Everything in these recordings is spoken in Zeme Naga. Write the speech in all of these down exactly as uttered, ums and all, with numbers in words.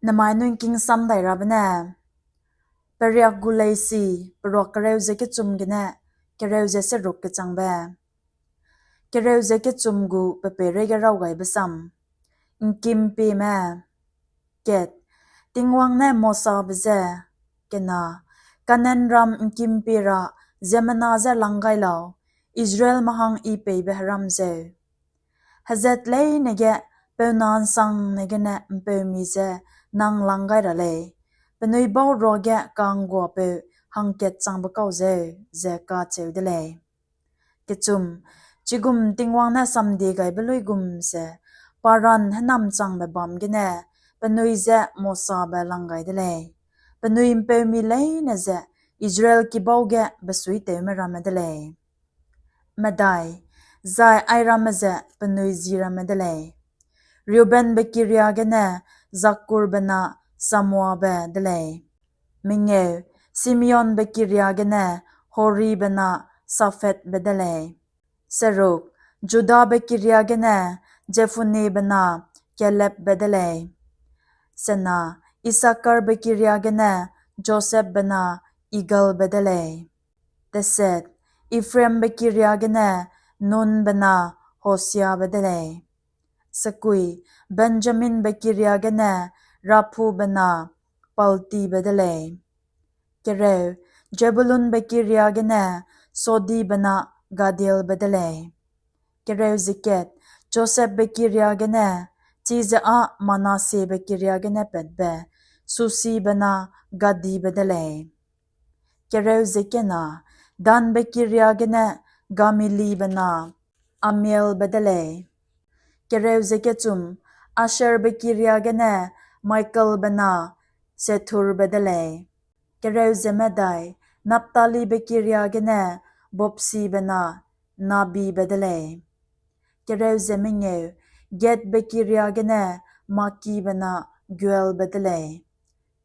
Nemai nui ’ngking sam dai rabe ne, Periak gu Leisi, peruak kereu ze kechum gene kereu ze seruk kechangbe. Kereu ze kechum gu pe peireige raw gaibe sam. ’Ngkimpieme. Kat, Tingwang ne Mosabe je, kena, Kanaanram ’ngkimpi ra ziemmena je lang gai lau, Israelme hang I peibe heram zeu. Hezat leine ge peu na ’nsangne gene ’mpeumi je nang lang gai ra lei, penui bau ruage ka'ngguapeu hangkat changbe kau zeu, ze kacheu de lei. Kechum, chigum Tingwang ne samdiegaibe luigum ze Paran hênamchangbe bâm gene penui je Mosabe lang gai de lei. Penui ’mpeumi leine ze Israel kibau ge besuitewme ramme de lei. Medai, zai airamme ze penui ji ramme de lei: Reubenbe kiria gene Zakkurbe na Samuabe de lei. Mengeu, Simeonbe kiria gene Horibe na Saphetbe de lei. Seruk, Judabe kiria gene Jephunebe na Kalebbe de lei. Sena, Issakarbe kiria gene Josepbe na Igalbe de lei. Teset, Ephraimbe kiria gene Nunbe na Hosiabe de lei. Sekui, Benjaminbe kiria gene Raphube na Paltibe de lei. Kereu, Zebulunbe kiria gene Sodibe na Gadielbe de lei. Kereu ze kat, Josepbe kiria gene, chize â Manassebe kiria gene patbe, Susibe na Gadibe de lei. Kereu ze kena, Danbe kiria gene Gamilibe na Amielbe de lei. Kereu ze kechum, Asherbe kiria gene Michaelbe na Sethurbe de lei. Kereu ze medai, Naphtalibe kiria gene Bobsibe na Nabibe de lei. Kereu ze mengeu, Gadbe kiria gene Makibe na Geuelbe de lei.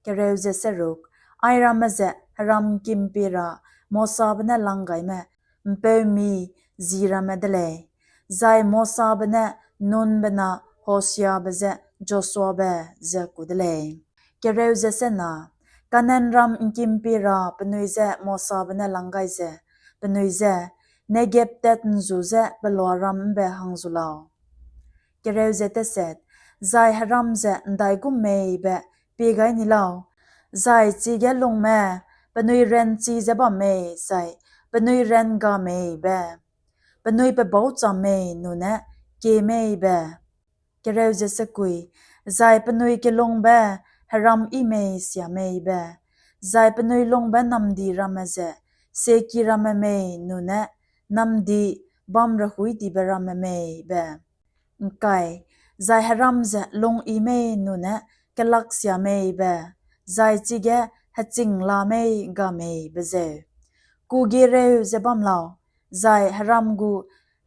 Kereu ze seruk, airamme ze heram ’ngkimpi ra Mosabe ne lang gaime ’mpeumi ji ramme de lei, zai Mosabe ne Nunbe na Hosiabe je Joshuabe ze ku de lei. Kereu ze sena, Kanaanram ’ngkimpi ra penui je Mosabe ne lang gai ze, penui je, Negeb tat ’nzu je peloaram ’mbe hang zu lau. Kereu ze teset, zai heram ze ’ndaigum mei be pie gai ni lau, zai chige lungme penui ranchi ze bam mei, zai penui ran ga mei be, penui pebâucham mei nune kie mei be. Kereu ze sekui, zai penui kelungbe heram yi mei sia mei be, zai penui lungbe namdi ramme ze sieki ramme mei nune namdi bam rehuidibe ramme mei be. ’Ngkai, zai heram ze lung yi mei nune kelaksia mei be, zai chige heching la mei ga mei be zeu. Kugiereu ze bam lau, zai heram gu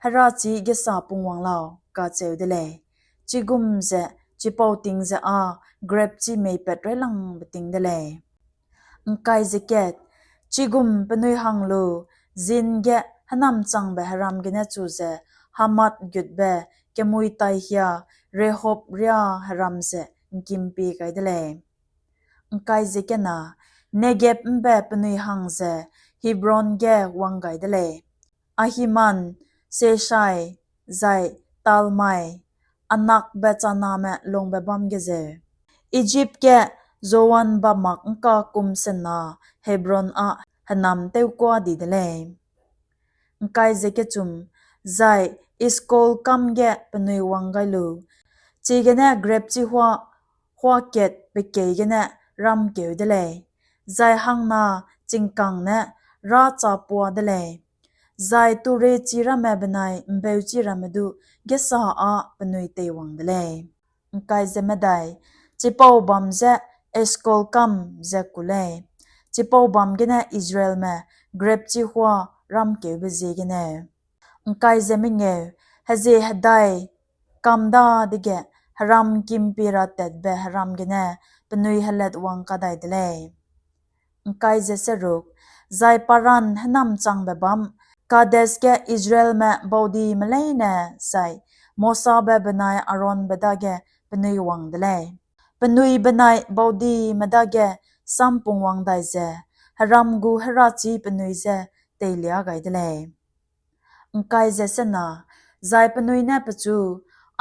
herachî gesa pungwang lau, kacheu de lei. Chigum ze chipau ting ze â grepchi meipat railangbe ting de lei. ’Ngkai ze kat, chigum penui hang lu Zin ge hênamchangbe heram gene chu ze Hamath gutbe kemui taihia Rehob riâ heram ze ’ngkimpi gai de lei. ’Ngkai ze kena, Negeb ’mbe penui hang ze Hebron ge wang gai de lei, Ahiman, Sheshai, zai Talmai, Anakbe chaname lungbe bâm ge zeu. Ijip ge Zoan bamak ’ngka kum sena Hebron â hênam tewkua di de lei. ’Ngkai ze kechum, zai Eshkol kam ge penui wang gai lu, chigene grepchi hua, hua kat pekei gene ram keu de lei, zai hangna chingkang ne râ chapua de lei, zai turechi ramme benai ’mbeuchi ramme du gesa â penui teiwang de lei. ’Ngkai ze medai, chipau bâm je Eshkol kam ze ku lei, chipau bâm gene Israelme grepchi hua ramkeube ziegeneu. ’Ngkai ze mengeu, hezie hedai kam dadege heram ’ngkimpi ra tatbe heram gene penui helatwang kadai de lei. ’Ngkai ze seruk, zai Paran hênamchangbe bâm, Kades ge Israelme baudime leine zai Mosabe benai Aaronbe dage penui wang de lei. Penui benai baudime dage sampungwang dai ze, heram gu herachî penui je teilia gai de lei. ’Ngkai ze sena, zai penui ne pechu,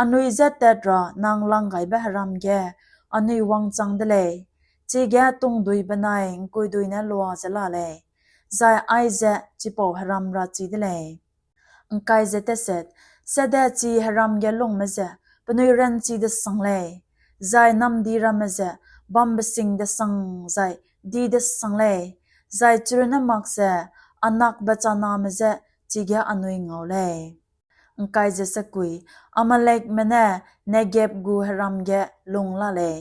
Anui je tat ra nang langgaibe heram ge anui wangchang de lei; chige tungdui benai ’ngkuidui ne lua ze la lei, zai aize chipau heram rachî de lei. ’Ngkai ze teset, sede chi heram ge lungme ze penui ranchi desang lei, zai namdi ramme ze bambe sing desang zai di desang lei, zai chirunne mak ze Anakbe chaname je chige anui ngau lei. ’Ngkai ze sekui, Amalekme ne Negeb gu heram ge lung la lei,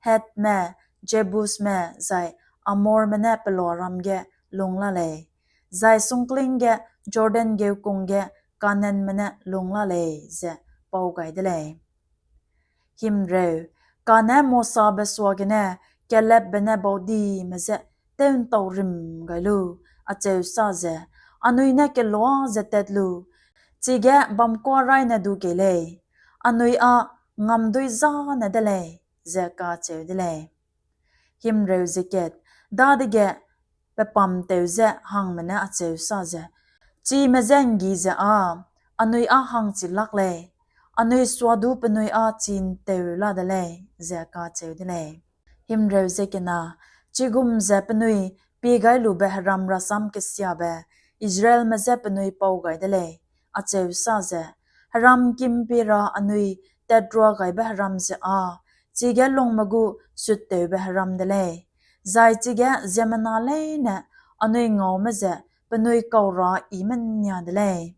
Hethme, Jebusme, zai Amorme ne peloaram ge lung la lei, zai sungkling ge Jordan geukung ge Kanaanme ne lung la lei, ze pau gai de lei. Himreu, kane Mosabe suagene Kalebbe ne baudime je tew'ntau rim gai lu, acheu sa ze, Anui ne kelua ze tat lu, chige bamkuâ raine du kei lei; anui â ngamdui zâne de lei, ze kacheu de lei. Himreu ze kat, dadege pe pamtew ze hangme ne acheu sa ze, Chime je ’nggi ze â, anui â hangchi lak lei; anui suadu penui â chi ’nteu la de lei, ze kacheu de lei. Himreu ze kena, chigum ze penui pie gai lube heram rasam kesiabe Israelme je penui pau gai de lei, acheu sa ze, Heram ’ngkimpie ra anui tatrua gaibe heram ze â, chige lungme gu suttewbe heram de lei, zai chige ziemmena leine anui ngaume ze penui kau ra i menia de lei.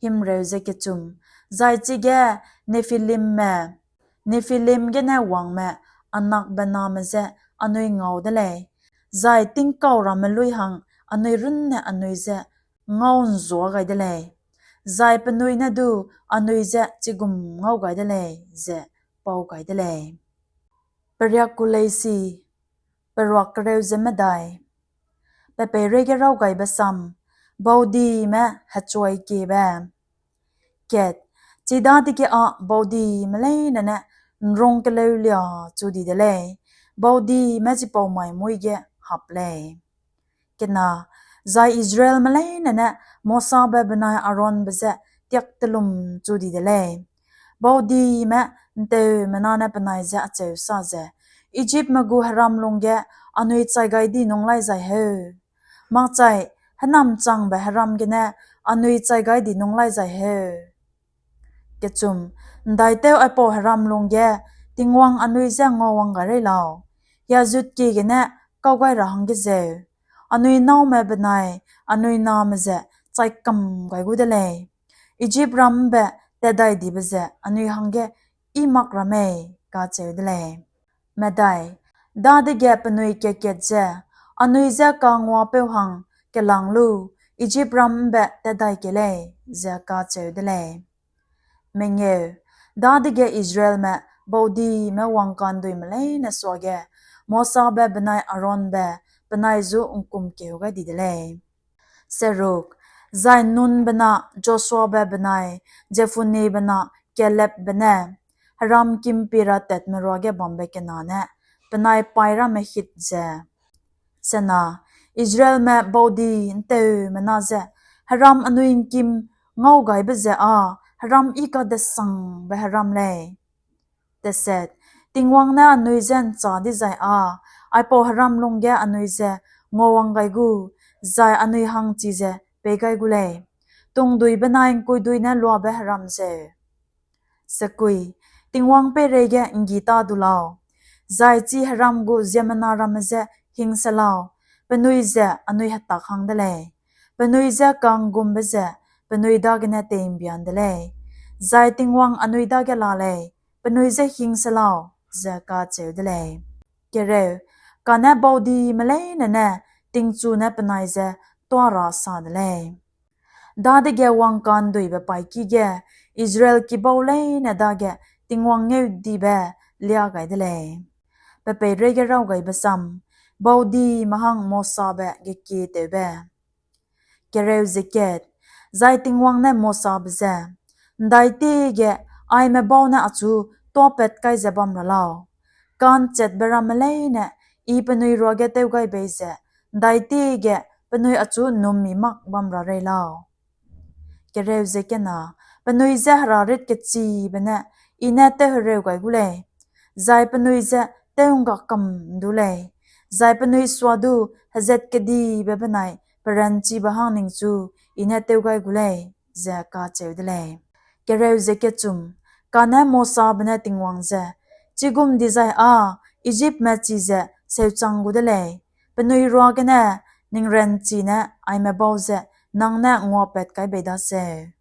Himreu ze kechum, zai chige Nephilimme, Nephilim gene wangme Anakbe name je anui ngau de lei, zai tingkau ramme luî hang anui runne anui je ngau ’nzua gai de lei, zai penui ne du anui je chigum ngau gai de lei, ze pau gai de lei. Periak ku leisi, peruak kereu ze medai, pe peireige raw gaibe sam, baudime hechuaikiebe. Kat, chidadege â baudime leine ne ’nrung keleu lia chu di de lei, baudime chipau mai muî ge hap lei. Kena, zai Israelme leine ne Mosabe benai Aaronbe je tiak telum chu di de lei. Baudime ’nteumena ne penai je acheu sa ze, Ijipme gu heram lungge anui chai gai di nung lai zai heu? Makchai hênamchangbe heram gene anui chai gai di nung lai zai heu? Kechum, ’ndaitew aipau heram lungge Tingwang anui je nguawang gai rei lau, hiazutkie gene kau gai ra hangge zeu, anui nâume benai anui name ze chai kam gai gu de lei, Ijipram ’mbe tatdaidibe ze anui hangge i mak ra mei? kacheu de lei. Medai, dadege penui kat-kat je, Anui je kanguapeu hang kelâng lu, Ijipram ’mbe tatdai kei lei, ze kacheu de lei. Mengeu, dadege Israelme baudime wangkanduime leine suage Mosabe benai Aaronbe penai ju ’ngkumkeu gai di de lei. Seruk, zai Nunbe na Joshuabe benai Jephunebe na Kalebbe ne heram ’ngkimpie ra tatme ruage bambe kena ne penai paî ramme hit ze, sena, Israelme baudi ’nteumena je, Heram anui ’ngkim ngaugaibe ze â heram i kadesangbe heram lei. Teset, Tingwang ne anui je ’nchâ dizai â aipau heram lungge anui je nguawang gai gu, zai anui hangchi ze pei gai gu lei, tungdui benai ’ngkuidui ne luabe heram zeu. Sekui, Tingwang peireige ’nggi tâ du lau, zai chi heram gu ziemmena ramme je hing se lau, penui ze anui hetak hang de lei, penui je ka'nggumbe ze penui dagene tei'mbian de lei, zai Tingwang anui dage la lei, penui je hing se lau, ze kacheu de lei. Kereu, kane baudime leine ne tingchu ne penai je tuâ ra sa de lei. Dadege wangka'nduibe paîki ge Israel kibau leine dage Tingwang ngeudibe liâ gai de lei. Pe peireige raw gaibe sam, baudime hang Mosabe gekietewbe. Kereu ze kat, zai Tingwang ne Mosabe je, ’Ndaitiege aime bau ne achu tuâpat kai ze bam ra lau, ka'nchetbe ramme leine I penui ruage tew gai bei ze, ’ndaiti ge penui achu ’nnum'mmi mak bam ra rei lau. Kereu ze kena, penui je herarit kechibe ne I ne tewhereu gai gu lei, zai penui je tew'ngga kam ’ndu lei, zai penui suadu hezat kedibe benai peranchibe hang ningchu I ne tew gai gu lei, ze kacheu de lei. Kereu ze kechum, kane Mosabe ne Tingwang je, chigum dizai â Ijipme chize seuchang gu de lei, penui ruagene ning ranchi ne aime bau ze nang ne nguapat kai bei daseu.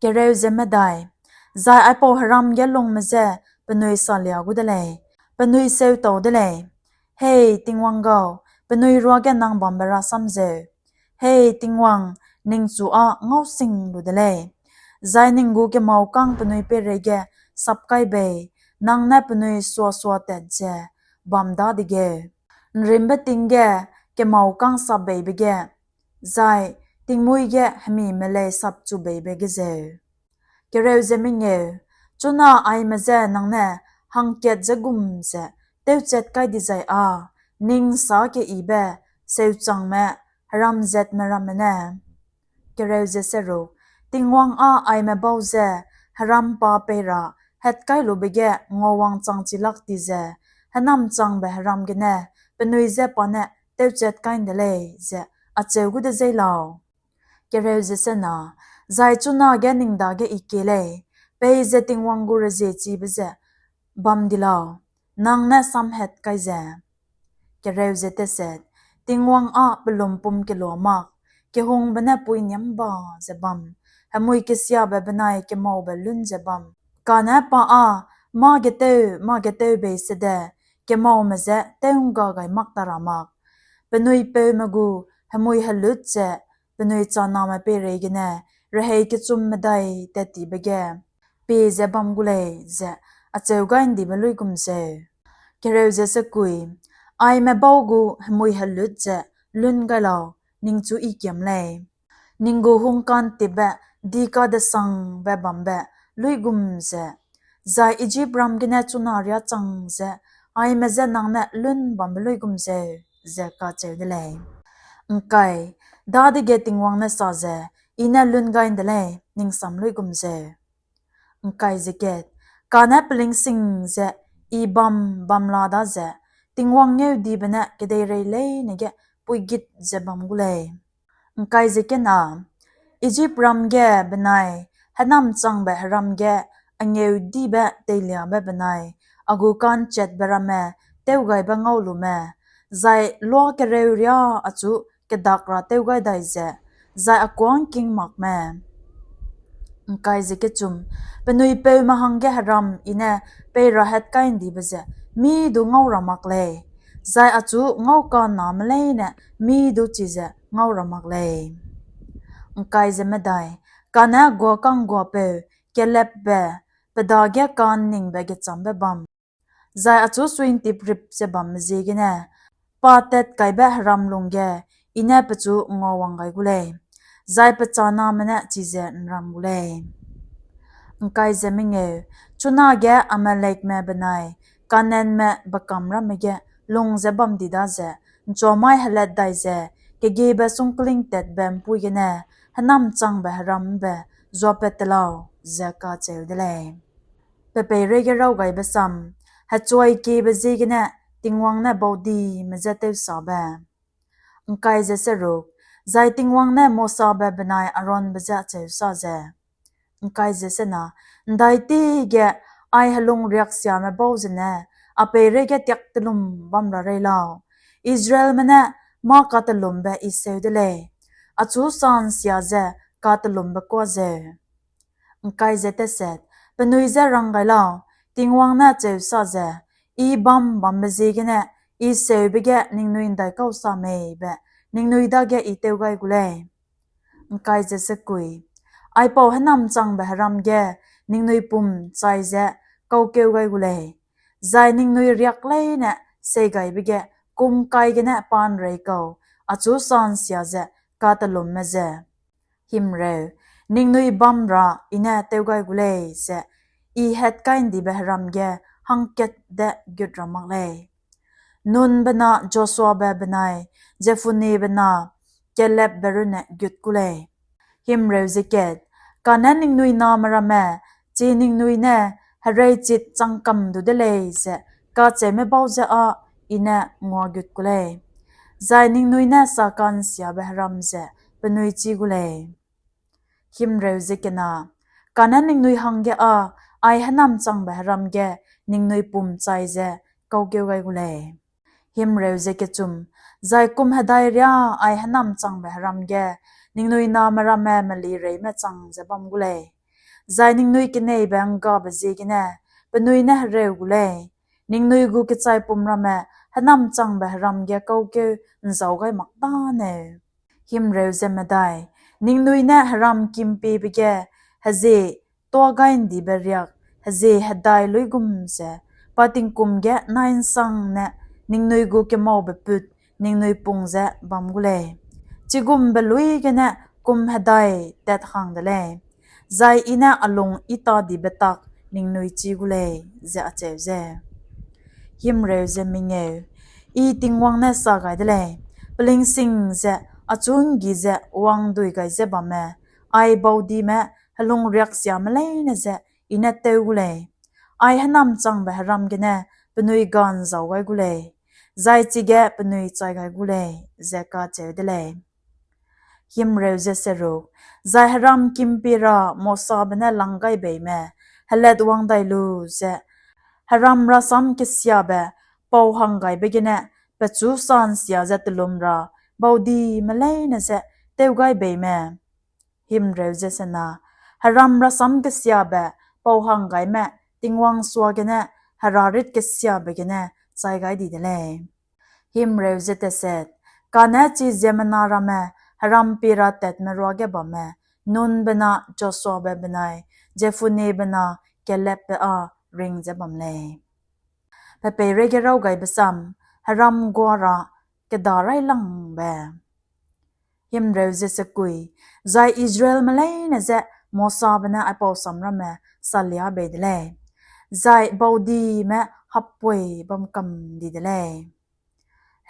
Kereu ze medai, zai aipau heram ge lungme je penui salia gu de lei, penui seutau de lei, Hei Tingwang gau, penui ruage nang bambe rasam zeu, Hei Tingwang, ningchu â ngau sing lu de lei, zai ning gu kemâukâng penui peireige sap kai bei, nang ne penui suasua tat ze bam dadegeu, ’nrîmbe ting ge kemâukâng sapbeibe ge, zai tingmuî ge hemi melei sapchubeibe ge zeu. Kereu ze mengeu, chuna aime je nang ne hangkat ze gum ze tewchat kai dizai â ning ’nsa keyibe seuchangme heram zatme ramme ne. Kereu ze seruk, Tingwang â aime bau ze heram pa pei ra hatkailube ge nguawang chang chi lak ti ze, hênamchangbe heram gene penui je pa ne tewchat kai ’nde lei, ze acheu gu de zeî lau. Kereu ze sena, zai chunage ning dage I kie lei, peize Tingwang gu reziechibe ze bam di lau, nang ne samhat kai ze. Kereu ze teset, Tingwang â pe lumpum kelua mak, kehungbe ne puiniam ba ze bam, hemui kesiabe benai kemaube lun ze bam, kane pa â mâ getew mâ getew bei sede kemaume je tew'ngga gai mak ta ra mak, penui peume gu hemui helut ze penui chaname peireigene rehei kechum medai tattibe ge pie ze bam gu lei, ze acheu gai ’ndibe luigum zeu. Kereu ze sekui, aime bau gu hemui helut ze lun gai lau, ningchu I kiam lei, ning gu hungka'ntipbe dikadesangbe bambe luigum ze, zai Ijipram gene chuna riâ chang ze aime je nang ne lun bambe luigum zeu, ze kacheu de lei. ’Ngkai, dadege Tingwang ne sa ze, I ne lun gai ’nde lei, ning sam luigum zeu. ’Ngkai ze kat, kane pelingsing ze I bam bam la daze, Tingwang ngeudibe ne kedeirei leine ge puigit ze bam gu lei. ’Ngkai ze kena, Ijipram ge benai hênamchangbe heram ge a ngeudibe teiliabe benai a gu ka'nchetbe ramme tewgaibe ngau lume, zai luâ kereu riâ achu kedak ra tew gai dai ze, zai a kuâ ’ngking makme, ’ngkai ze kechum, penui peume hangge heram I ne pei ra hatkai ’ndibe ze mî du ngau ra mak lei, zai achu ngau kaname leine mî du chize ngau ra mak lei. ’Ngkai ze medai, kane guâ ka'ngguapeu Kalepbe pe dage ka'nningbe gechâmbe bam, zai achu sui'ntiprip ze bamme ziegene, pa tatkaibe heram lungge I ne pechu nguawang gai gu lei, zai pe chaname ne chize ’nram gu lei. ’Ngkai ze mengeu, chunage Amalekme benai Kanaanme bekâm ramme ge lung ze bam di daze, ’nchuamai helat dai ze, kegiebe sungkling tatbe ’mpuî gene hênamchangbe heram ’mbe zuapat te lau, ze kacheu de lei. Pe peireige raw gaibe sam, hechuaikiebe ziegene Tingwang ne baudime je tewsabe. ’Ngkai ze seruk, zai Tingwang ne Mosabe benai Aaronbe je acheu sa ze, ’ngkai ze sena, ’ndaitige ai helung riaksiame bau zene a peireige tiak telum bam ra rei lau. Israelme ne mâ katelumbe I seu de lei, achu sa'nsia ze katelumbe kuâ zeu. ’Ngkai ze teset, penui je rang gai lau, Tingwang ne acheu sa ze, I bam bambe ziegene I seube ge ningnui ’ndaikau sa mei be ningnui dage I tew gai gu lei. ’Ngkai ze sekui, aipau hênamchangbe heram ge ningnui pum chai ze kaukeu gai gu lei, zai ningnui riak leine seigaibe ge kum kai gene pa'nrei kau achu sa'nsia ze katelumme ze, himreu, ningnui bam ra I ne tew gai gu lei ze I hatkai'ndibe heram ge hangkat de gut ra mak lei. Nunbe na Joshuabe benai Jephunebe na Kalebbe runne gut gu lei. Himreu ze kat, kane ningnui name ramme, chi ningnui ne hereichit changkam du de lei ze kacheume bau ze â I ne nguagut gu lei, zai ningnui ne saka'nsiabe heram ze penui chî gu lei. Himreu ze kena, kane ningnui hangge â ai hênamchangbe heram ge ningnui pum chai ze kaukeu gai gu lei. Himreu ze kechum, zai kum hedai riâ ai hênamchangbe heram ge ningnui name ramme melireime chang ze bam gu lei, zai ningnui keneibe ’nggabe ziegene penui ne hereu gu lei, ningnui gu kechaipum ramme hênamchangbe heram ge kaukeu ’nzau gai mak tâneu. Himreu ze medai, ningnui ne heram kimpiebe ge hezie tuâ gai ’ndibe riak hezie hedai luigum ze pa tingkum ge nai ’nsangne ningnui gu kemaube put ningnui pung ze bam gu lei. Chigumbe luî gene kum hedai tat hang de lei, zai I ne a lung I tâ dibe tak ningnui chî gu lei, ze acheu ze. Himreu ze mengeu, I Tingwang ne sa gai de lei, pelingsing ze achu ’nggi ze wangdui gai ze bamme, ai baudime helung riaksiame leine ze I ne tew gu lei, ai hênamchangbe heram gene penui ga ’nzau gai gu lei, zai chige penui chai gai gu lei, ze kacheu de lei. Himreu ze seruk, zai heram kimpi ra Mosabe ne lang gai beime helatwang dai lu ze, heram rasam kesiabe pau hanggaibe gene pechu sa ’nsia ze telum ra baudime leine ze tew gai beime. Himreu ze sena, heram rasam kesiabe pau hanggaime Tingwang suagene herarit kesiabe gene chai gai di de lei. Himreu ze teset, kane chi ziemmena ramme heram pi ra tatme ruage bamme Nunbe na Joshuabe benai Jephunebe na Kalebbe â ring ze bam lei. Pe peireige raw gaibe sam, heram gua ra keda railangbe. Himreu ze sekui, zai Israelme leine je Mosabe ne aipau sam ramme salia bei de lei, zai baudime hapui bam kam di de lei.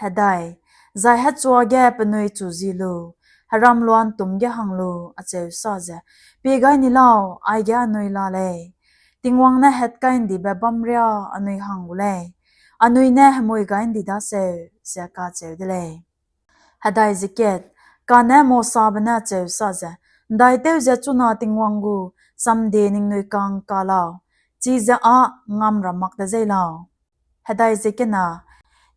Hedai, zai hechuage penui chu zi lu, heram lua'ntûm ge hang lu acheu sa ze, pie gai ni lau, aige anui la lei. Tingwang ne hetkai ’ndibe bam riâ anui hang gu lei. Anui ne hemui gai ’ndi daseu, ze kacheu de lei. Hedai ze kat, kane Mosabe ne acheu sa ze, ’ndaitew ze chuna Tingwang gu samde ningnui ka'ngka lau, chize â ngam ra mak de zei lau. Hedai ze kena,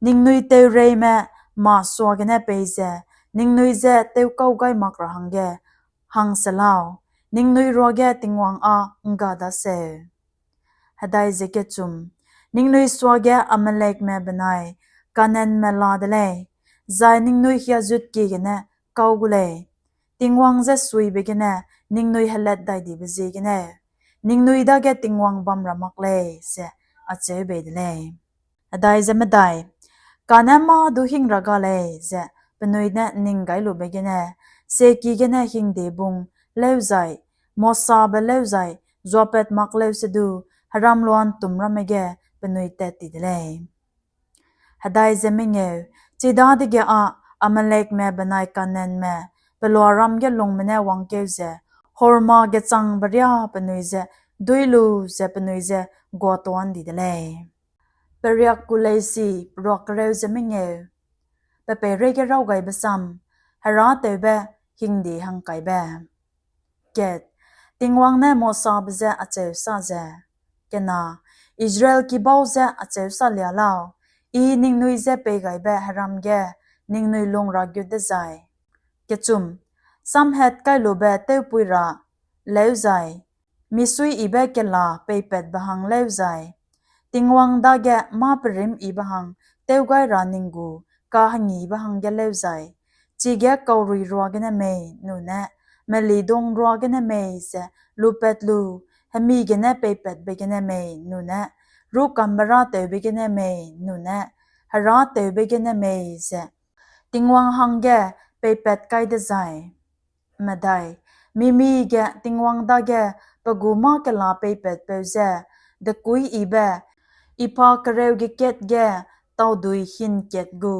ningnui teureime masuagene peize ningnui je tewkau gai mak ra hangge hangse lau, ningnui ruage Tingwang â ’ngga daseu. Hedai ze kechum, ningnui suage Amalekme benai Kanaanme la de lei, zai ningnui hiazutkie gene kau gu lei, Tingwang je suibe gene ningnui helat dai dibe ziegene, ningnui dage Tingwang bam ra mak lei, ze acheu bei de lei. Hedai ze medai, kane mâ du hing ra ga lei, ze penui ne ’nning gai lube gene, sieki gene hingde bung lêuzai, Mosabe lêuzai, zuapat mak lêuse du, heram lua'ntûm ramme ge penui tat ti de lei. Hedai ze mengeu, chidadege â Amalekme benai Kanaanme, peloaram ge lungme ne wangkeu ze, Horma gechangbe riâ penui je duî lu ze penui je guatuâ ’ndi de lei. Periak kuleisi peruak kereu ze mengeu, pe peireige raw gaibe sam, herâtewbe hingde hangkaibe. Kat, Tingwang ne Mosabe je acheu sa ze, kena, Israel kibau je acheu salia lau, I ningnui je peigaibe heram ge ningnui lung ra gut dezai. Kechum, samhat kai lube tewpui ra lêuzai, misuiyibe kela peipatbe hang lêuzai, Tingwang dage mâ perimyibe hang tewgai ra ning gu kahengîbe hangge lêuzai, chige kaurui ruagene mei nune, melidung ruagene mei ze lupat lu, hemi gene peipatbe gene mei nune, rûkambe râtewbe gene mei nune, herâtewbe gene mei ze Tingwang hangge peipat kai dezai. Medai, mimi ge Tingwang dage pe gu mâ kela peipatpeu je dekuiyibe, Epha kereu ge kat ge taudui hin kat gu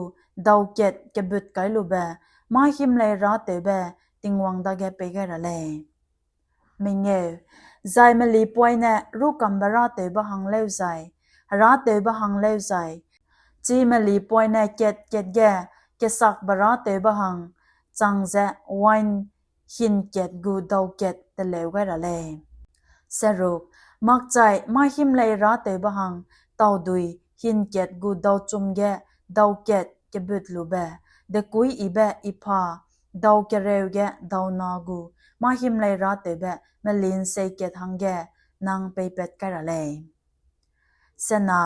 dau kat kebut kai lube mâ himlei râtewbe Tingwang dage pei gai ra lei. Mengeu, zai melipoine rûkambe râtewbe hang lêuzai, herâtewbe hang lêuzai, chi melipoine kat-kat ge kesakbe râtewbe hang chang ze wain hin kat gu dau kat teleu gai ra lei. Seruk, makchai mâ himlei râtewbe hang taudui hin kat gu dauchum ge dau kat kebut lube, dekuiyibe epha dau kereu ge dauna gu mâ himlei râtewbe meli'nsei kat hangge nang peipat kai ra lei. Sena,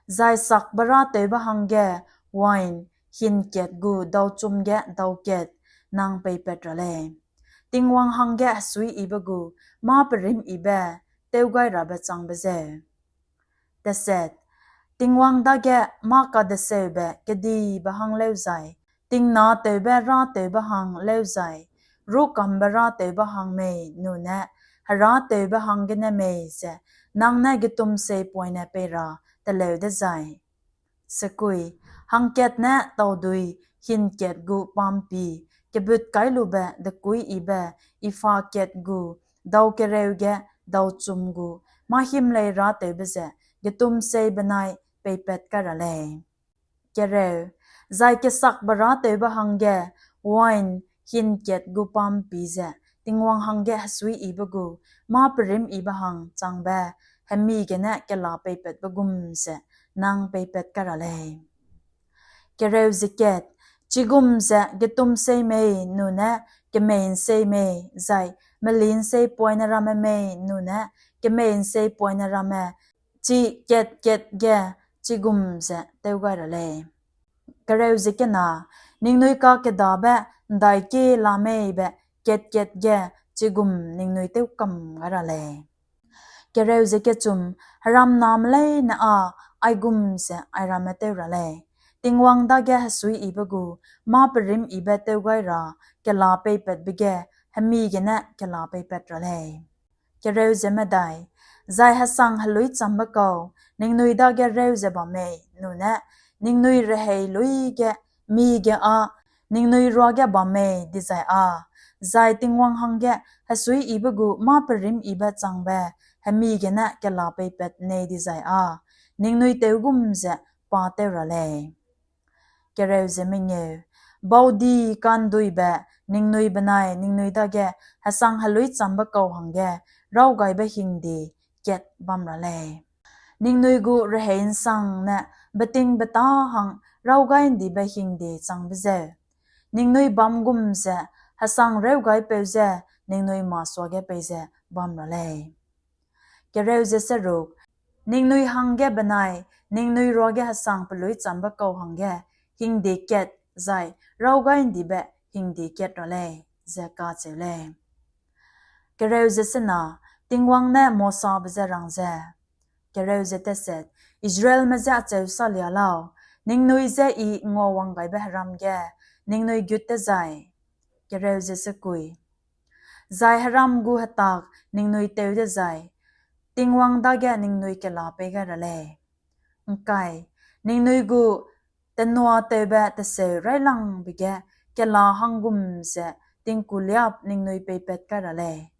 zai sakbe râtewbe hangge wain hin kat gu dauchum ge dau kat nang peipat ra lei. Tingwang hangge hesuiyibe gu mâ perîmyibe tewgairabe changbe zeu. Deset, Tingwang dage mâ kadeseube kedibe hang lêuzai, tingnatewbe râtewbe hang lêuzai, rûkambe râtewbe hang mei nune herâtewbe hanggene mei ze nang ne getumseipoine pei ra teleu dezai. Sekui, hangkat ne taudui hin kat gu pampi kebut kai lube dekuiyibe epha kat gu dau kereu ge dauchum gu mâ himlei râtewbe ze getumsei benai peipat kai ra lei. Kereu, zai kesakbe râtewbe hangge wain hin kat gu pampi ze Tingwang hangge hesuiyibe gu mâ perîmyibe hang changbe hemi gene kela peipatbe gum ze nang peipat kai ra lei. Kereu ze kat, chigum ze getumsei mei nune kemei'nsei mei, zai meli'nseipoine ramme mei nune kemei'nseipoine ramme chi kat-kat ge chigum ze tewgai ra lei. Kereu ze kena, ningnui kakedabe ’ndaikie la mei be kat-kat ge chigum ningnui tewkam gai ra lei. Kereu ze kechum, heramname leine â aigum ze airamme tew ra lei: Tingwang dage hesuiyibe gu mâ perîmyibe tewgai ra kela peipatbe ge hemi gene kela peipat ra lei. Kereu ze medai, zai hesang heluîchambe kau ningnui dage rêu ze bam mei nune ningnui rehei luî ge mi ge â ningnui ruage bam mei dizai â, zai Tingwang hangge hesuiyibe gu mâ perîmyibe changbe hemi gene kela peipat nei dizai â, ningnui tewgum ze pa tew ra lei. Kereu ze mengeu, baudi ka'nduibe ningnui benai ningnui dage hesang heluîchambe kau hangge rawgaibe hingde kat bam ra lei. Ningnui gu rehei ’nsangne betingbeta hang rawgai'ndibe hingde changbe zeu, ningnui bam gum ze hesang rewgaipeu je ningnui masuage peize bam ra lei. Kereu ze seruk, ningnui hangge benai ningnui ruage hesang peluîchambe kau hangge hingde kat zai rawgai'ndibe hingde kat ra lei, ze kacheu lei. Kereu ze sena, Tingwang ne Mosabe je rang ze, Kereu ze teset, Israelme je acheu salia lau, ningnui je I nguawang gaibe heram ge ningnui gut tezai, Kereu ze sekui, zai heram gu hetak ningnui tew dezai, Tingwang dage ningnui kela pei gai ra lei. ’Ngkai, ningnui gu tenua tewbe teseu raîlangbe ge kela hanggum ze tingkuliâp ningnui peipat kai ra lei.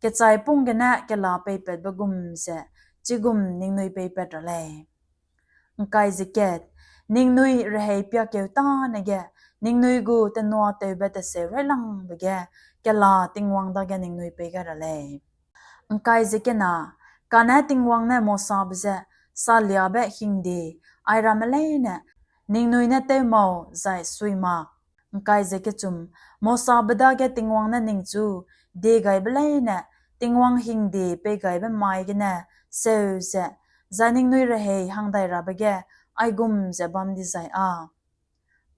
Kechaipung gene kela peipatbe gum ze chigum ningnui peipat ra lei. ’Ngkai ze kat, ningnui rehei piakeu tâne ge ningnui gu tenua tewbe teseu raîlangbe ge kela Tingwang dage ningnui pei gai ra lei. ’Ngkai ze kena, kane Tingwang ne Mosabe je saliabe hingde airamme leine ningnui ne tew mau zai sui mak. ’Ngkai ze kechum, Mosabe dage Tingwang ne ningchu diegaibe leine Tingwang hingde peigaibe mai gene seu ze, zai ningnui rehei hangdai rabe ge aigum ze bam dizai â,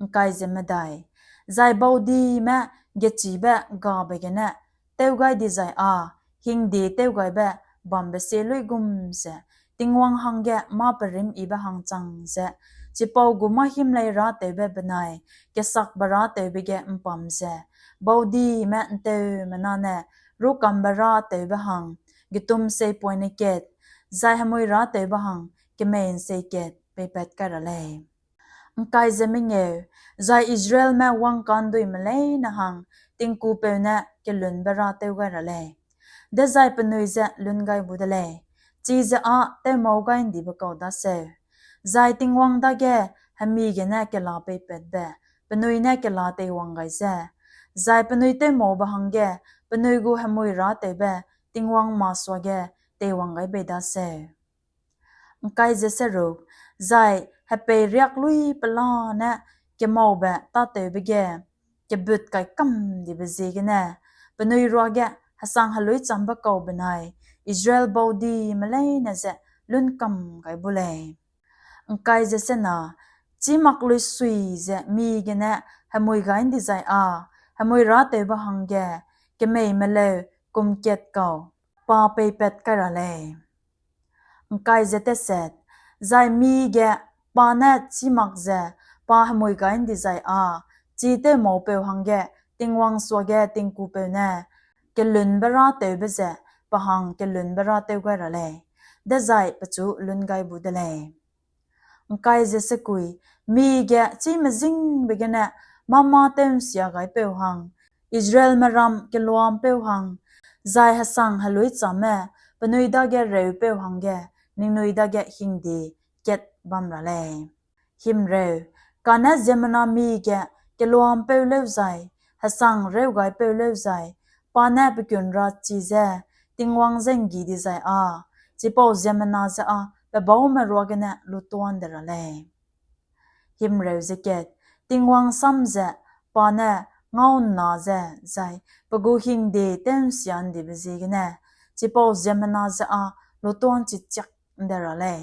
’ngkai ze medai, zai baudime gechibe gabe gene tew gai dizai â, hingde tewgaibe bambe sie luigum ze, Tingwang hangge mâ perîmyibe hang chang ze, chipau gu mâ himlei râtewbe benai kesakbe râtewbe ge ’mpam ze, baudime ’nteumena ne rûkambe râtewbe hang getumsei poine kat, zai hemui râtewbe hang kemei ’nsei kat peipat kai ra lei. ’Ngkai ze mengeu, zai Israelme wangkanduime leine hang tingkupeu ne kelunbe râtew gai ra lei. Dezai penui je lun gai bu de lei, chize â tewmâu gai ’ndibe kau daseu. Zai Tingwang dage hemi gene kela peipatbe, penui ne kela teiwang gai ze, zai penui tewmaube hangge penui gu hemui râtewbe Tingwang masuage teiwang gai bei daseu. ’Ngkai ze seruk, zai hepei riak luî pelane kemaube tâtewbe ge kebut kai kam dibe ziegene, penui ruage hesang heluîchambe kau benai Israel baudime leine je lun kam gai bu lei. ’Ngkai ze sena, chî mak luisui ze mi gene hemui gai ’ndi zai â, hemui râtewbe hangge kemei meleu kum kat kau pa peipat kai ra lei. ’Ngkai ze teset, zai mi ge pa ne chî mak ze pa hemui gai ’ndi zai â, chi tewmaupeu hangge Tingwang suage tingkupeu ne kelunbe râtewbe ze pe hang kelunbe râtew gai ra lei, dezai pechu lun gai bu de lei. ’Ngkai ze sekui, mi ge chî mezingbe gene mâ-mâ tew'nsia gaipeu hang, Israelme ram keluampeu hang, zai hesang heluîchamme penui dage reupeu hangge ningnui dage hingde kat bam ra lei. Himreu, kane ziemmena mi ge keluampeu lêuzai, hesang reugaipeu lêuzai, pa ne pe kunrachi ze Tingwang je ’nggi dizai â, chipau ziemmena je â pe baume ruagene lutuâ ’nde ra lei. Himreu ze kat, Tingwang sam ze pa ne ngau'nna ze zai pe gu hingde tew'nsia ’ndibe ziegene, chipau ziemmena je â lutuâ ’nchichiak ’nde ra lei.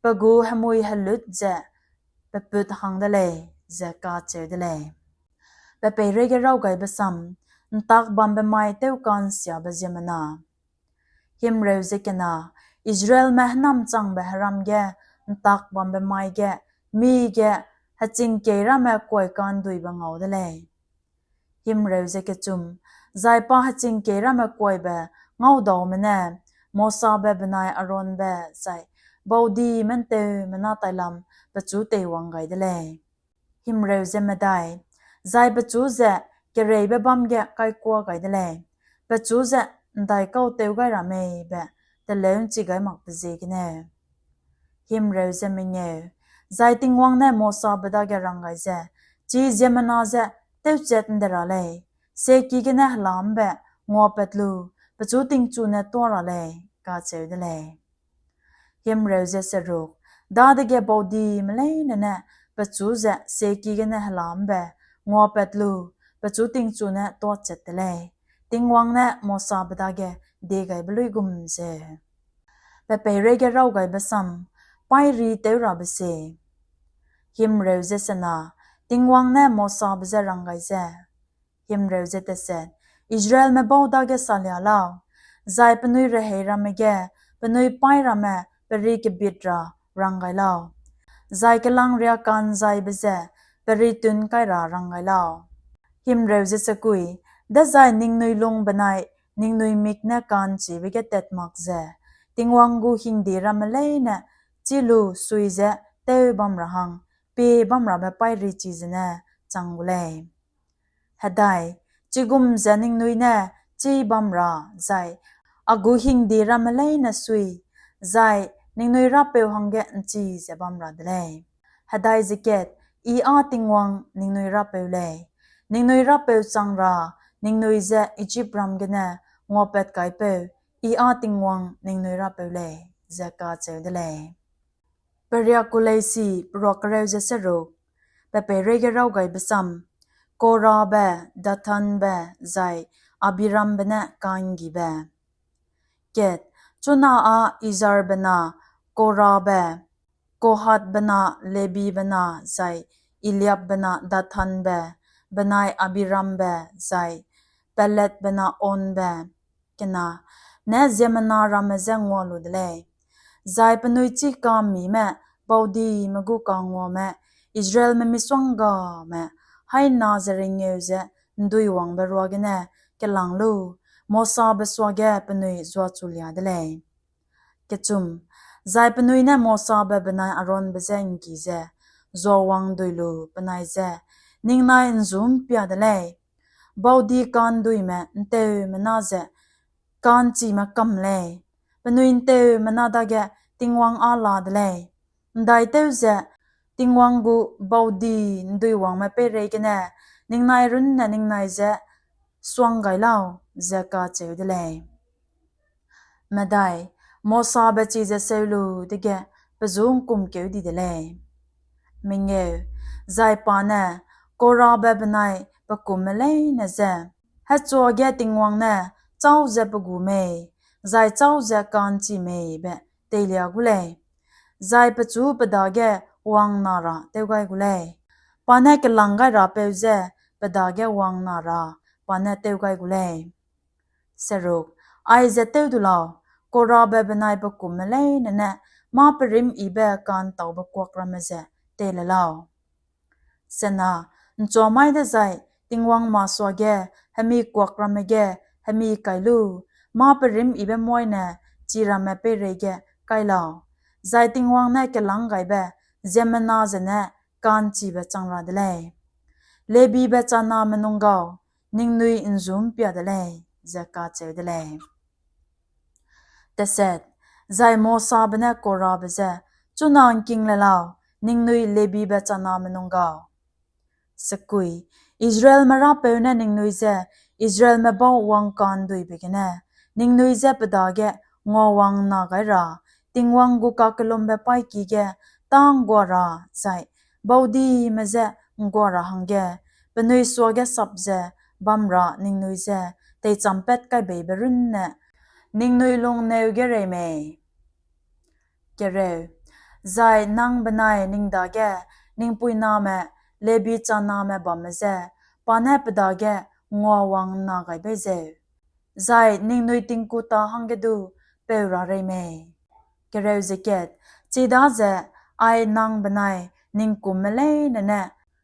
Pe gu hemui helut ze pe put hang de lei, ze kacheu de lei. Pe peireige raw gaibe sam, ’ntak bambe mai tewka'nsiabe ziemmena. Himreu ze kena, Israelme hênamchangbe heram ge ’ntak bambe mai ge, mi ge hechingkei ramme kuaika'nduibe ngau de lei. Himreu ze kechum, zai pa hechingkei ramme kuaibe ngaudaume ne Mosabe benai Aaronbe zai baudime ’nteumena tailam pechu teiwang gai de lei. Himreu ze medai, zai pechu ze kereibe bâm ge kaikua gai de lei, pechu ze ’ndaikau tew gai ra mei be teleu ’nchi gai makbe ziegene. Himreu ze mengeu, zai Tingwang ne Mosabe dage rang gai ze, chi ziemmena je tewchat ’nde ra lei, seki gene hela ’mbe nguapat lu, pechu tingchu ne tuâ ra lei, kacheu de lei. Himreu ze seruk, dadege baudime leine ne pechu ze seki gene hela ’mbe nguapat lu, pechu tingchu ne tuâchat de lei, Tingwang ne Mosabe dage diegaibe luigum ze. Pe peireige raw gaibe sam, paîri tew rabe se. Himreu ze sena, Tingwang ne Mosabe je rang gai ze, Himreu ze teset, Israelme bau dage salia lau, zai penui rehei ramme ge penui paî ramme peri kebit ra rang gai lau, zai kelangria ka'nzaibe ze peri tun kai ra rang gai lau. Himreu ze sekui, dezai ningnui lung benai ningnui mik ne ka'nchibe ge tat mak ze, Tingwang gu hingde ramme leine chî lu sui ze tew bam ra hang pie bam rabe paîri chi zene chang gu lei. Hedai, chigum ze ningnui ne chî bam ra zai a gu hingde ramme leine sui, zai ningnui Rapeu hangge ’nchi ze bam ra de lei. Hedai ze kat, I â Tingwang ningnui Rapeu lei. Ningnui Rapeu chang ra ningnui je Ijipram gene nguapat kaipeu, I â Tingwang ningnui Rapeu lei, ze kacheu de lei. Periak ku leisi, peruak kereu ze seruk, pe peireige raw gaibe sam, Korabe, Dathanbe, zai Abirambe ne ka'nggibe. Kat, chuna â Izharbe na Korabe, Kohathbe na Lebibe na zai Eliabbe na Dathanbe, benai Abirambe, zai Peletbe na Onbe, kena, ne ziemmena ramme je ngua lu de lei. Zai penui chîkamime baudime gu kanguame Israelme misonggame haîna ze rengeu ze ’nduiwangbe ruagene kelang lu, Mosabe suage penui zuachulia de lei. Kechum, Zai penui ne Mosabe benai Aaronbe je ’nggi ze, zuawang ’ndui lu penai je, Ningnai ’nzû ’mpia de lei, baudi ka'nduime ’nteumena ze ka'nchime kam lei; penui ’nteumena dage Tingwang â la de lei. ’Ndaitew ze Tingwang gu baudi ’nduiwangme peireigene ningnai runne ningnai je suang gai lau, ze kacheu de lei. Medai, Mosabe chize seu lu dege pe ju ’ngkumkeu di de lei. Mengeu, zai pa ne Korabe benai pe kumme leine je, Hechuage Tingwang ne châu ze pe gu mei, zai châu ze ka'nchi mei be teilia gu lei, zai pechu pe dage wang'nna ra tew gai gu lei. Pa ne kelâng gai rapeu je pe dage wang'nna ra pa ne tew gai gu lei. Seruk, aize tew du lau, Korabe benai pe kumme leine ne mâ perîmyibe ka'ntaube kuak ramme ze tei le lau. Sena, ’nchuamai dezai Tingwang masuage hemi kuak ramme ge hemi kai lu, mâ perîmyibe moine chi ramme peireige kai lau, zai Tingwang ne kelâng gaibe ziemmena zene ka'nchibe chang ra de lei. Lebibe chaname nung gau, ningnui ’nzû ’mpia de lei, ze kacheu de lei. Teset, zai Mosabe ne Korabe je, Chuna ’ngking le lau, ningnui Lebibe chaname nung gau. Sekui, Israelme Rapeu ne ningnui je Israelme bau wangka'nduibe gene ningnui je pe dage nguawang'nna gai ra, Tingwang gu kakellumbe paîki ge tâ ’nggua ra zai baudime je ’nggua ra hangge penui suage sap ze bam ra ningnui je teichampatkaibeibe runne ningnui lungneu gerei mei? Kereu, zai nang benai ning dage ning puiname Lebi chaname bamme je pa ne pe dage nguawang'nna gai bei zeu, zai ningnui tingku tâ hangge du peu ra rei mei? Kereu ze kat, chidaze ai nang benai ning kumme leine ne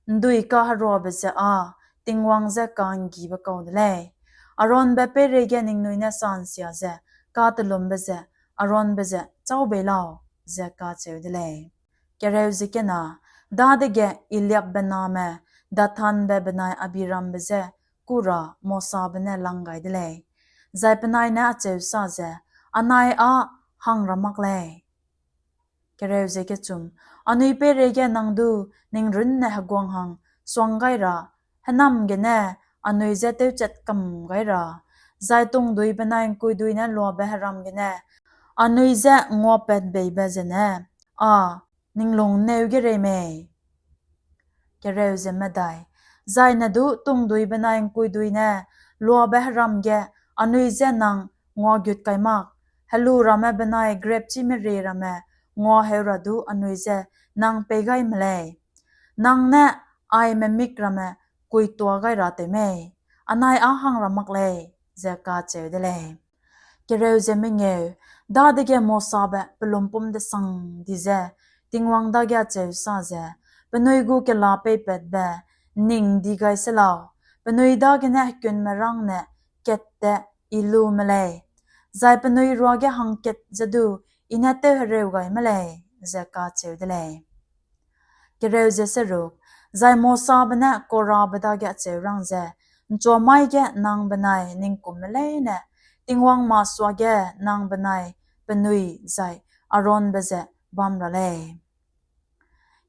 ’nduikaheruabe ze â Tingwang je ka'nggibe kau de lei. Aaronbe peireige ningnui ne sa'nsia ze katelumbe ze Aaronbe ze châu bei lau, ze kacheu de lei. Kereu ze kena, dadege Eliabbe name Dathanbe benai Abirambe je kû ra Mosabe ne lang gai de lei, zai penai ne acheu sa ze, Anai â hang ra mak lei. Kereu ze kechum, anui peireige nang du ning runne heguang hang suang gai ra, hênam gene anui je tewchat kam gai ra, zai tungdui benai ’ngkuidui ne luabe heram gene anui je nguapatbeibe zene â ning lungneu gerei mei? Kereu ze medai, zai ne du tungdui benai ’ngkuidui ne luabe heram ge anui je nang nguagut kai mak, helu ramme benai grepchime rie ramme nguaheu ra du anui je nang pei gai me lei. Nang ne aime mik ramme kuitua gai ra tew mei? Anai â hang ra mak lei, ze kacheu de lei. Kereu ze mengeu, dadege Mosabe pe lumpum desang di ze Tingwang dage acheu sa ze, Penui gu kela peipatbe ’nning di gai se lau, penui dagene hekunmerângne katte I lu me lei, zai penui ruage hangkat ze du I ne tewhereu gai me lei, ze kacheu de lei. Kereu ze seruk, zai Mosabe ne Korabe dage acheu rang ze, ’Nchuamai ge nang benai ning kumme leine Tingwang masuage nang benai penui zai Aaronbe ze bam ra lei.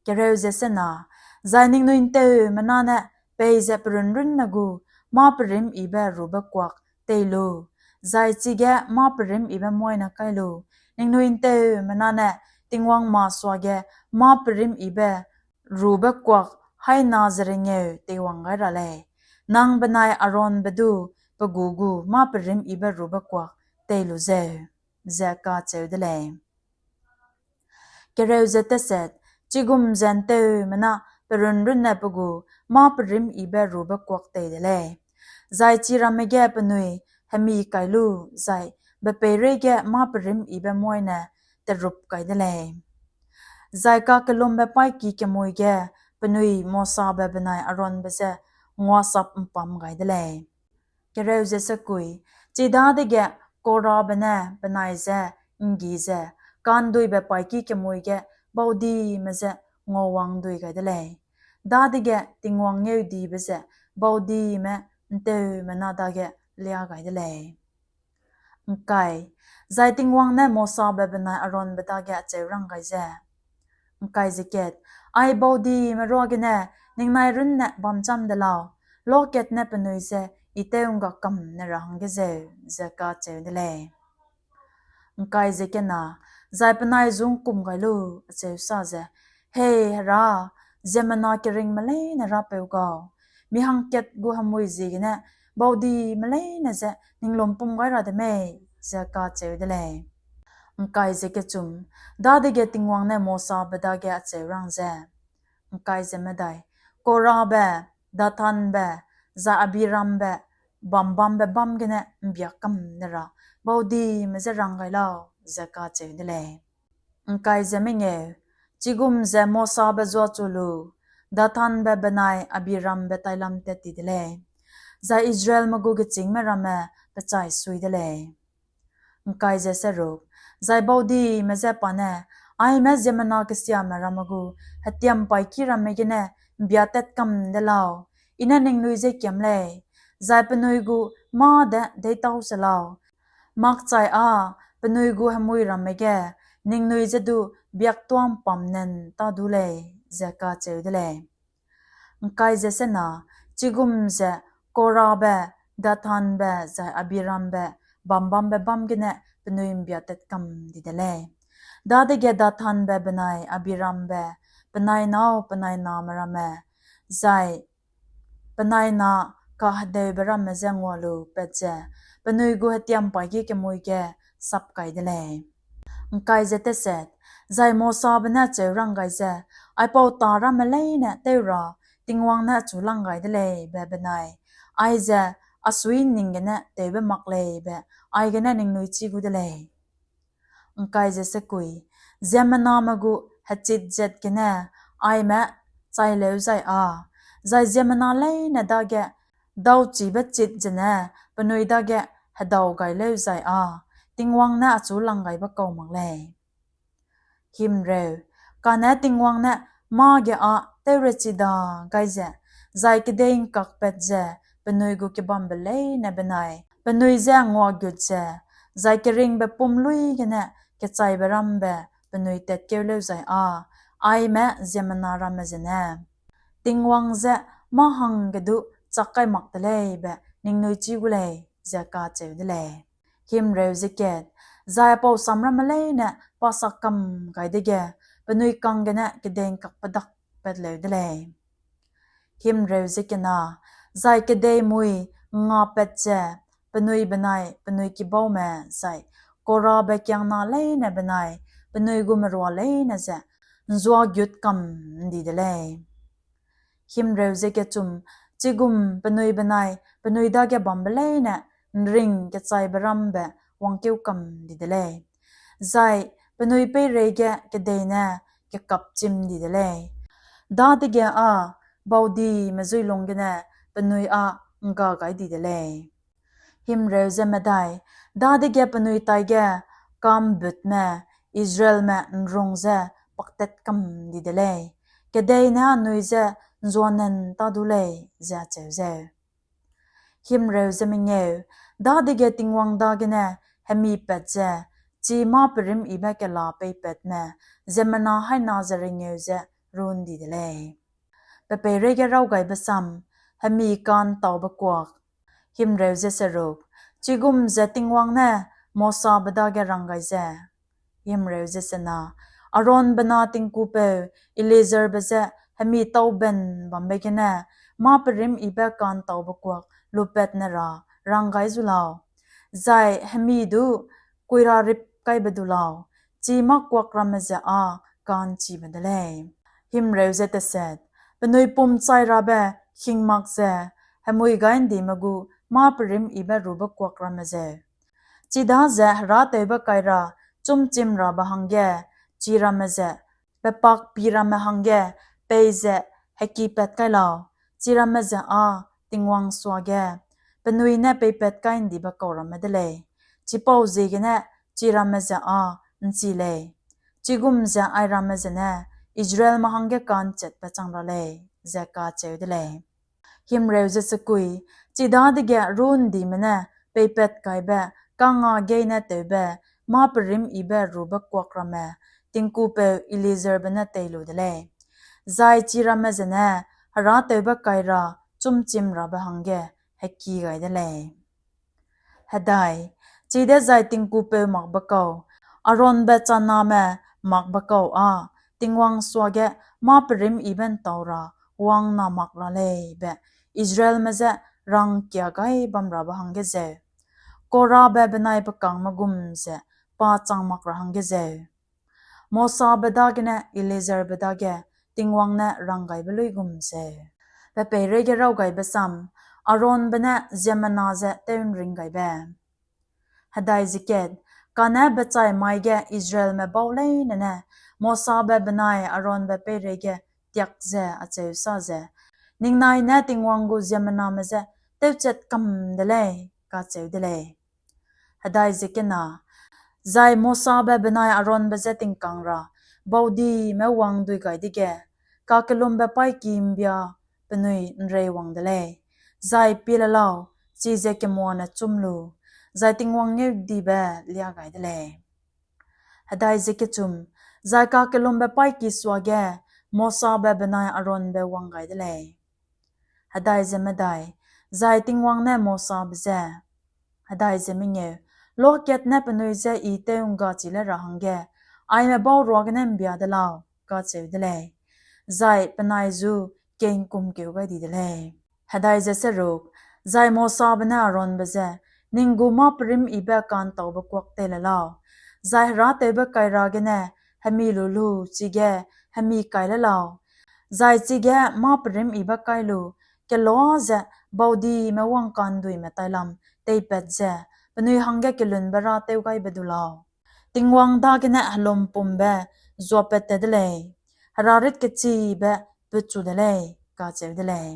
Kereu ze sena, zai ningnui ’nteumena ne peize perunrunne gu mâ perîmyibe rube kuak tei lu, zai chige mâ perîmyibe moine kai lu, ningnui ’nteumena ne Tingwang masuage mâ perîmyibe rube kuak haî na ze rengeu teiwang gai ra lei, nang benai Aaronbe du pe gu gu mâ perîmyibe rube kuak tei lu zeu, ze kacheu de lei. Kereu ze teset, chigum ze ’nteumena perunrunne pe gu mâ perîmyibe rube kuak tei de lei, zai chi ramme ge penui hemi kai lu, zai bepeireige mâ perîmyibe moine terup kai de lei. Zai kakellumbe paîki kemui ge penui Mosabe benai Aaronbe je nguasap ’mpam gai de lei. Kereu ze sekui, chidadege Korabe ne penai je ’nggi ze, ka'nduibe paîki kemui ge baudime je nguawang'ndui gai de lei. Dadege Tingwang ngeudibe ze baudime ’nteumena dage liâ gai de lei. ’Ngkai, zai Tingwang ne Mosabe benai Aaronbe dage acheu rang gai ze, ’ngkai ze kat, Ai baudime ruagene ningnai runne bamcham de lau, lokat ne penui je I tew'ngga kam ne ra hangge zeu, ze kacheu de lei. ’Ngkai ze kena, zai penai zu ’ngkum gai lu, acheu sa ze, Hei Hera, ziemmena keringme leine Rapeu gau, mi hangkat gu hemui ziegene baudime leine je ning lumpum gai ra de mei, ze kacheu de lei. ’Ngkai ze kechum, dadege Tingwang ne Mosabe dage acheu rang ze, ’ngkai ze medai, Korabe, Dathanbe, zai Abirambe bam bambe bâm gene ’mbia kam ne ra baudime je rang gai lau, ze kacheu de lei. ’Ngkai ze mengeu, chigum ze Mosabe zuachu lu, Dathanbe benai Abirambe tailam tat ti de lei, zai Israelme gu gechîngme ramme pe chai sui de lei. ’Ngkai ze seruk, zai baudime je pa ne, Aime ziemmena kesiame ramme gu hetiam paîki ramme gene ’mbia tat kam de lau, I ne ningnui je kiam lei, zai penui gu mâ de deîtau se lau, makchai â penui gu hemui ramme ge ningnui je du biaktuâ ’mpam nen tâ du lei, ze kacheu de lei. ’Ngkai ze sena, chigum ze Korabe, Dathanbe zai Abirambe bam bambe bâm gene penui ’mbia tat kam di de lei. Dadege Dathanbe benai Abirambe penai nâu penai name ramme, zai penai na kahedeube ramme je ngua lu pat ze penui gu hetiam paîki kemui ge sap kai de lei. ’Ngkai ze teset, zai Mosabe ne acheu rang gai ze, Aipau tâ ramme leine tew ra Tingwang ne achu lang gai de lei be benai, aize a sui ’nning gene tewbe mak lei be aigene ningnui chî gu de lei. ’Ngkai ze sekui, ziemmename gu hechit zat gene aime chai leu zai â, zai ziemmena leine dage dauchibe chit zene penui dage hedau gai leu zai â, Tingwang ne achu lang gaibe kau mak lei. Himreu, kane Tingwang ne mâ ge â tewrechi da gai ze, zai kedei ’ngkakpat ze penui gu kebambe leine benai penui je nguagut ze, zai keringbe pum luî gene kechaibe rambe penui tatkeu leu zai â, aime ziemmena ramme zene Tingwang je mâ hangge du chak kai mak te lei be ningnui chî gu lei, ze kacheu de lei. Himreu ze kat, zai pau sam ramme leine pa sak kam gai dege, penui kang gene kedei ’ngkakpe dakpat leu de lei. Himreu ze kena, zai kedei mui ’ngngâpat ze, penui benai penui kibaume zai Korabe kiangna leine benai penui gu merua leine ze ’nzuagut kam ’ndi de lei. Himreu ze kechum, chigum penui benai penui dage bambe leine ’nring kechaibe rambe wangkeu kam di de lei, zai penui peireige kedei ne kekapchim di de lei. Dadege â baudime zuilung gene penui â ’ngga gai di de lei. Himreu ze medai, dadege penui taige ka'mbutme Israelme ’nrung ze paktat kam di de lei, kedei ne anui je ’nzuanen tâ du lei, ze acheu zeu. Himreu ze mengeu, dadege Tingwang dagene hemipat ze, chi mâ perim-yibe kela peipatme ziemmena haî na ze rengeu ze run di de lei. Pe peireige raw gaibe sam, hemi ka'ntaube kuak. Himreu ze seruk, chigum ze Tingwang ne Mosabe dage rang gai ze, himreu ze sena, Aaronbe na tingkupeu Eleazarbe je hemi tauben bambe gene mâ perim-yibe ka'ntaube kuak lupat ne ra rang gai zu lau, zai hemi du kuirarip kaibe du lau, chi mâ kuak ramme ze â ka'nchibe de lei. Himreu ze teset, penui pum chai rabe hingmak ze hemui gaîndime gu mâ perim-yibe rube kuak ramme zeu, chidaze herâtewbe kai ra chumchim rabe hangge chi ramme ze pepakpi ramme hangge peize hekipat kai lau, chi ramme ze â Tingwang suage penui ne peipat kai ’ndibe kau ramme de lei, chipauziegene chi ramme ze â ’nchi lei. chigum ze airamme zene Israelme hangge ka'nchetbe chang ra lei, ze kacheu de lei. Himreu ze sekui, chidadege rû'ndime ne peipat kaibe, kangngâ geîne tewbe, mâ perîmyibe rube kuak ramme, tingkupeu Eleazarbe ne tei lu de lei. Zai chiramme zene herâtewbe kaira chumchim rabe hangge heki gai de lei. Hedai, chidezai tingkupeu makbe kau, Aaronbe chaname makbe kau â Tingwang suage mâ perîmyibe ’ntau ra wang'nna mak ra lei be Israelme je rangkia gai bam rabe hangge zeu, Korabe benai pe kângme gum ze pa chang mak ra hangge zeu, Mosabe dagene Eleazarbe dage Tingwang ne ranggaibe luigum zeu. Pe peireige raw gaibe sam, Aaronbe ne ziemmena je tew'nring gaibe. Hedai ze kat, kane bechai mai ge Israelme bau leine ne Mosabe benai Aaronbe peireige tiak ze acheu sa ze, Ningnai ne Tingwang gu ziemmename je tewchat kam de lei, kacheu de lei. Hedai ze kena, zai Mosabe benai Aaronbe je tingkang ra baudime wangdui gai dege, kakellumbe paîki ’mbia penui ’nreiwang de lei, zai pie le lau, chize kemuane chum lu, zai Tingwang ngeudibe liâ gai de lei. Hedai ze kechum, zai kakellumbe paîki suage Mosabe benai Aaronbe wang gai de lei. Hedai ze medai, zai Tingwang ne Mosabe je, hedai ze mengeu, Luakat ne penui je I tew'nggachi le ra hangge aime bau ruagene ’mbia de lau, kacheu de lei. Zai penai ju kei'ngkumkeu gai di de lei. Hedai ze seruk, zai Mosabe ne Aaronbe je, Ning gu mâ perîmyibe ka'ntaube kuak tei le lau, zai herâtewbe kaira gene hemi lu lu chige hemi kai le lau, zai chige mâ perîmyibe kai lu, kelua ze baudime wangka'nduime tailam teipat ze penui hangge kelunbe râtew gaibe du lau. Tingwang dagene helumpumbe zuapat tat de lei, herarit kechibe putchu de lei, kacheu de lei.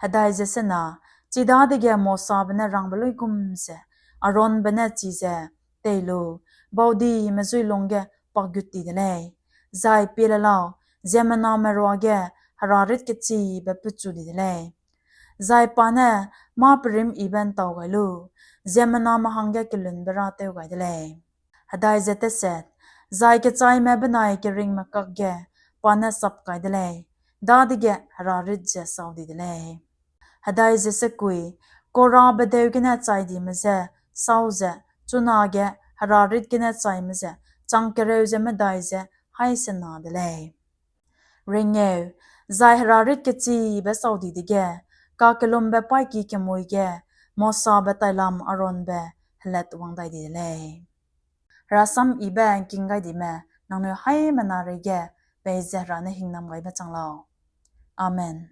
Hedai ze sena, chidadege Mosabe ne rangbe luigum ze, Aaronbe ne chize tei lu, baudime zuilung ge pakgut ti de lei, zai pie le lau, ziemmename ruage herarit kechibe putchu di de lei. Zai pa ne mâ perîmyibe ’ntau gai lu, ziemmename hangge kelunbe râtew gai de lei. Hedai ze teset, zai kechaime benai keringme kakge pa ne sap kai de lei, dadege herarit ze sau di de lei. Hedai ze sekui, Korabe deu gene chai dime je sau ze, chunage herarit gene chaime ze chang kereu ze medai ze haî sena de lei. Rengeu, zai herarit kechibe sau di dege, kakellumbe paîki kemui ge Mosabe tailam Aaronbe helatwang dai di de lei. Herasam yibe ’ngking gai dime, nangnui haîmena reige peize Hera ne hingnam gaibe chang lau. Amen.